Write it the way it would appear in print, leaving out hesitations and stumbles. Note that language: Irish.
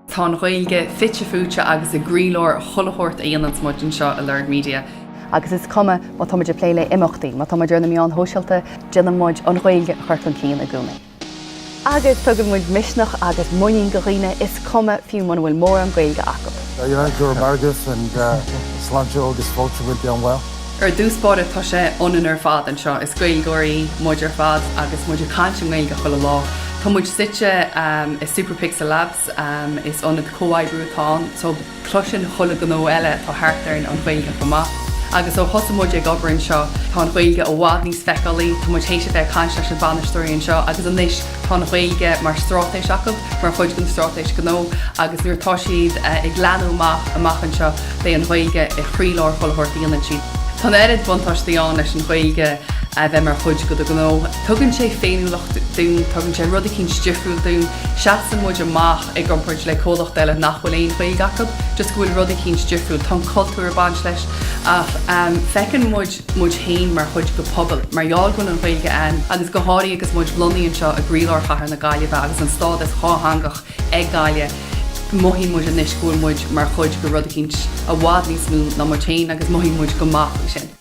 Tá an Ghaeilge fite fuaite agus i gcroílár chuile shórt a dhéananns muid anseo i Lorg Media. Agus is cuma má tá muid ag plé le imeachtaí, má tá muid ar na meáin shóisialta, déanann muid an Ghaeilge a chur chun cinn i gcónaí. Agus tugann muid misneach agus muinín do dhaoine, is cuma fiú muna bhfuil mórán Gaeilge acu. You know, go raibh maith agat and sláinte agus fáilte roimh bean well. Ar dtús báire tá sé ionainn ar fad anseo, is Gaeilgeoirí muid ar fad agus muid ag caint i nGaeilge chuile lá. Tá muid suite i Super Pixel Labs, is ionad comhoibriú atá ann so cloiseann chuile ghnó eile atá thart orainn an Ghaeilge chomh maith. Agus ó thosaigh muid ag obair anseo tá an Ghaeilge i bhfad níos feiceálaí, tá muid théis a bheith ag caint leis na bainisteoirí anseo agus anois tá an Ghaeilge mar straitéis acu, mar chuid den straitéis gnó agus nuair atá siad ag leathnú amach amach anseo beidh an Ghaeilge i chroílár chuile shórt a dhéanann siad. Tá an oiread buntáistí ann leis an Ghaeilge a bheith mar chuid de do ghnó. Tugann sé féiniúlacht dúinn, tugann sé rud eicínt difriúil dúinn, seasann muid amach i gcomparáid le comhlacht eile nach bhfuil aon Ghaeilge acu, just go bhfuil rud eicínt difriúil, tá an cultúr ag baint leis ach feiceann muid muid féin mar chuid de phobal mar gheall go bhfuil an Ghaeilge ann agus go háirithe agus muid lonnaithe anseo i gcroílár chathair na Gaillimhe agus an stádas dhátheangach ag Gaillimh, mothaíonn muid anois go bhfuil muid mar chuid de rud eicínt i bhfad níos mó ná muid féin agus mothaíonn muid go maith faoi sin.